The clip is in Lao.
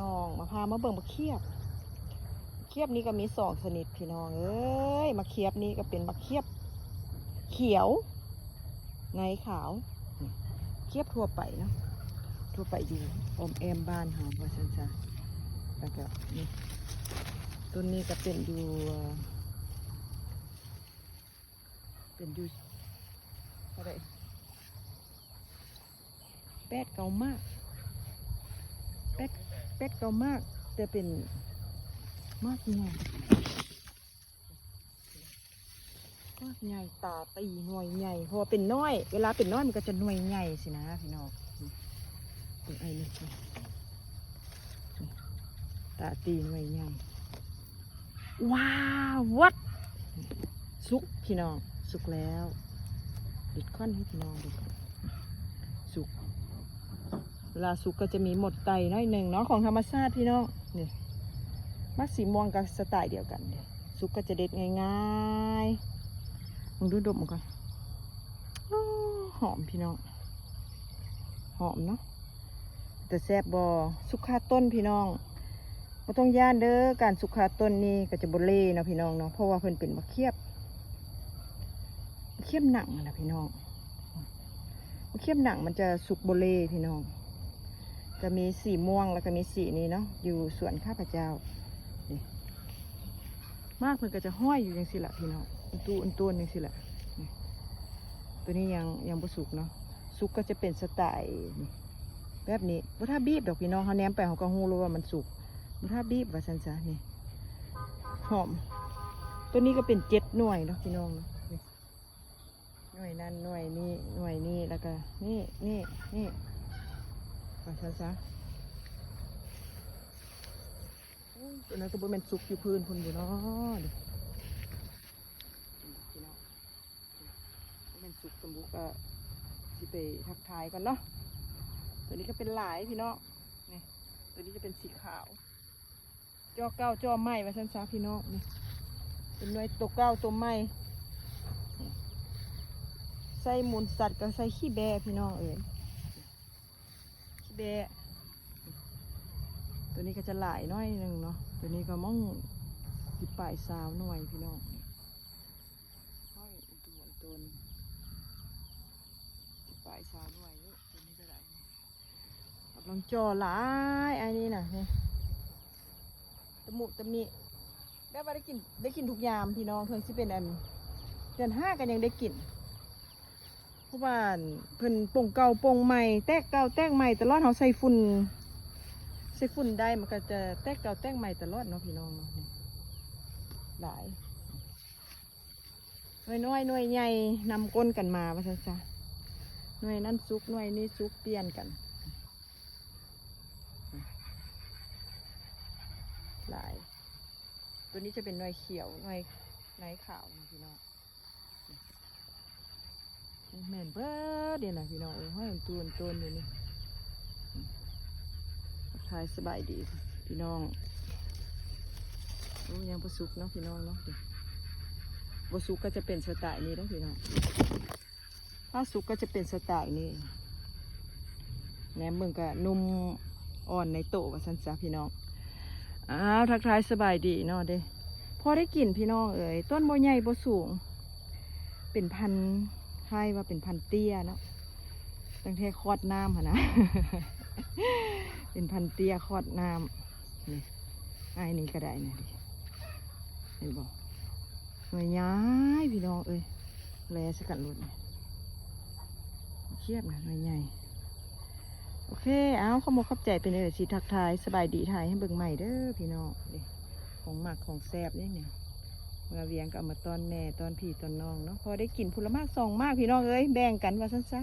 ນ້ອງ ມາພາມາເບິ່ງບັກຂຽບ. ຂຽບນີ້ກໍມີສອງຊະນິດພີ່ນ້ອງເອີຍ. ບັກຂຽບນີ້ກໍເປັນບັກຂຽບຂຽວ ໃນຂາວ ຂຽບທົ່ວໄປເນາະ ທົ່ວໄປຢູ່ອ້ອມແອ້ມບ້ານເຮົາວ່າຊັ້ນຊະ. ແລ້ວກໍນີ້ ຕົ້ນນີ້ກໍເປັນຢູ່ ເປັນຢູ່ເທົ່າໃດ ແປດເກົ້າໝາກ ແປດ ແປດເກົ້າໝາກ ແຕ່ເປັນໝາກໃຫຍ່ ໝາກໃຫຍ່ ຕາຕີ ໜ່ວຍໃຫຍ່ ເພາະວ່າເປັນນ້ອຍ ເວລາເປັນນ້ອຍມັນກໍຈະໜ່ວຍໃຫຍ່ຊີ້ນະພີ່ນ້ອງ. ເບິ່ງໄອ້ນີ້ ຕາຕີ ໜ່ວຍໃຫຍ່. ວ້າວ ວັດ ສຸກພີ່ນ້ອງ ສຸກແລ້ວ. ເດັດຂ້ອນໃຫ້ພີ່ນ້ອງເບິ່ງກ່ອນ ສຸກ ເວລາສຸກກໍຈະມີມົດໄຕ່ໜ້ອຍໜຶ່ງເນາະ ຂອງທຳມະຊາດພີ່ນ້ອງ. ນີ້ ໝາກສີມ່ວງກໍສະໄຕດຽວກັນເດ້ ສຸກກໍຈະເດັດງ່າຍໆ. ເບິ່ງດູ ດົມເບິ່ງກ່ອນ ໂອ້ ຫອມພີ່ນ້ອງ ຫອມເນາະ. ແຕ່ແຊບບໍ່ ສຸກຄາຕົ້ນພີ່ນ້ອງ ບໍ່ຕ້ອງຢ້ານເດີ. ການສຸກຄາຕົ້ນນີ້ກໍຈະບໍ່ເລເນາະພີ່ນ້ອງເນາະ ເພາະວ່າເພິ່ນເປັນບັກຂຽບ ບັກຂຽບໜັງນະພີ່ນ້ອງ. ບັກຂຽບໜັງມັນຈະສຸກບໍ່ເລພີ່ນ້ອງ. ຈະມີສີມ່ວງ ແລ້ວກໍມີສີນີ້ເນາະ ຢູ່ສວນຂ້າພະເຈົ້າ. ນີ້ ໝາກເພິ່ນກໍຈະຫ້ອຍຢູ່ຈັ່ງຊີ້ລະພີ່ນ້ອງ ອຸນຕູອຸນຕູນຈັ່ງຊີ້ລະ. ນີ້ ຕົວນີ້ຍັງ ຍັງບໍ່ສຸກເນາະ ສຸກກໍຈະເປັນສະໄຕນີ້ ແບບນີ້ ບໍ່ຖ້າບີບດອກພີ່ນ້ອງ ເຮົາແນມໄປເຮົາກໍຮູ້ແລ້ວວ່າມັນສຸກ ບໍ່ຖ້າບີບວ່າຊັ້ນຊະ. ນີ້ ຫອມ ຕົວນີ້ກໍເປັນເຈັດໜ່ວຍເນາະພີ່ນ້ອງເນາະ. ນີ້ ໜ່ວຍນັ້ນ ໜ່ວຍນີ້ ໜ່ວຍນີ້ ແລ້ວກໍນີ້ ນີ້ ນີ້ ວ່າຊັ້ນຊະ. ໂອ້ຍ ຕົວນັ້ນກໍບໍ່ແມ່ນສຸກຢູ່ພື້ນພຸ້ນຢູ່ເນາະ. ນີ້ພີ່ນ້ອງ ບໍ່ແມ່ນສຸກສົມບູ ກໍຊິໄປທັກທາຍກ່ອນເນາະ. ຕົວນີ້ກໍເປັນຫຼາຍພີ່ນ້ອງ ນີ້ ຕົວນີ້ຈະເປັນສີຂາວ ຈໍເກົ່າຈໍໃໝ່ວ່າຊັ້ນຊະພີ່ນ້ອງ. ນີ້ ເປັນໜ່ວຍໂຕເກົ່າໂຕໃໝ່ ໃສ່ມູນສັດກໍໃສ່ຂີ້ແບ້ພີ່ນ້ອງເອີຍ ຂີ້ແບ້. ຕົວນີ້ກໍຈະຫຼາຍໜ້ອຍໜຶ່ງເນາະ ຕົວນີ້ກໍມອງສິບປາຍຊາວໜ່ວຍພີ່ນ້ອງ. ໂອ້ຍ ຕົວ ຕົວ ສິບປາຍຊາວໜ່ວຍຢູ່ ຕົວນີ້ກໍໄດ້. ກຳລັງຈໍຫຼາຍ ອັນນີ້ນະ ນີ້ ຕະມຸຕະມິ ແບບວ່າໄດ້ກິນ ໄດ້ກິນທຸກຍາມພີ່ນ້ອງ ເຖິງຊິເປັນອັນເດືອນຫ້າກໍຍັງໄດ້ກິນ ເພາະວ່າເພິ່ນປົ່ງເກົ່າປົ່ງໃໝ່ ແຕກເກົ່າແຕກໃໝ່ຕະຫຼອດ. ເຮົາໃສ່ຝຸ່ນ ໃສ່ຝຸ່ນໄດ້ ມັນກໍຈະແຕກເກົ່າແຕກໃໝ່ຕະຫຼອດເນາະພີ່ນ້ອງເນາະ. ນີ້ ຫຼາຍ ໜ່ວຍນ້ອຍໜ່ວຍໃຫຍ່ນຳກົ້ນກັນມາວ່າຊັ້ນຊະ ໜ່ວຍນັ້ນສຸກ ໜ່ວຍນີ້ສຸກ ປ່ຽນກັນ ຫຼາຍ. ຕົວນີ້ຈະເປັນໜ່ວຍຂຽວ ໜ່ວຍໃນຂາວນະພີ່ນ້ອງ. ແມ່ນເບິດນີ້ນະພີ່ນ້ອງເອີຍ ຫ້ອຍ ໂຕນໆ ຢູ່ນີ້. ທັກທາຍສະບາຍດີພີ່ນ້ອງ. ໂອ້ ຍັງບໍ່ສຸກເນາະພີ່ນ້ອງເນາະ ບໍ່ສຸກກໍຈະເປັນສະໄຕນີ້ເດີພີ່ນ້ອງ. ຖ້າສຸກກໍຈະເປັນສະໄຕນີ້ ແນມເບິ່ງກະໜຸ່ມອ່ອນໃນໂຕວ່າຊັ້ນຊະພີ່ນ້ອງ. ອ້າວ ທັກທາຍສະບາຍດີເນາະເດ້ ພໍໄດ້ກິນພີ່ນ້ອງເອີຍ. ຕົ້ນບໍ່ໃຫຍ່ບໍ່ສູງ ເປັນພັນ ຄ້າຍວ່າເປັນພັນເຕ້ຍເນາະ ຕັ້ງແຕ່ຄອດນ້ຳຫັ້ນນະ ເປັນພັນເຕ້ຍຄອດນ້ຳ. ນີ້ ອ້າຍນີ້ກໍໄດ້ນະ ເຫັນບໍ່ ໜ່ວຍໃຫຍ່ພີ່ນ້ອງເອີຍ ແລສະກັນໂລດ ຂຽບນະ ໜ່ວຍໃຫຍ່. ໂອເຄ ເອົາ ຂອບອົກຂອບໃຈ ເປັນຈັ່ງໃດຊິທັກທາຍສະບາຍດີ ຖ່າຍໃຫ້ເບິ່ງໃໝ່ເດີພີ່ນ້ອງ. ນີ້ ຂອງໝາກຂອງແຊບນີ້ ເມືອວຽງກໍເອົາມາຕ້ອນແມ່ ຕ້ອນພີ່ ຕ້ອນນ້ອງເນາະ ພໍໄດ້ກິນພຸ້ນລະໝາກສອງໝາກ ພີ່ນ້ອງເອີຍ ແບ່ງກັນວ່າຊັ້ນຊະ.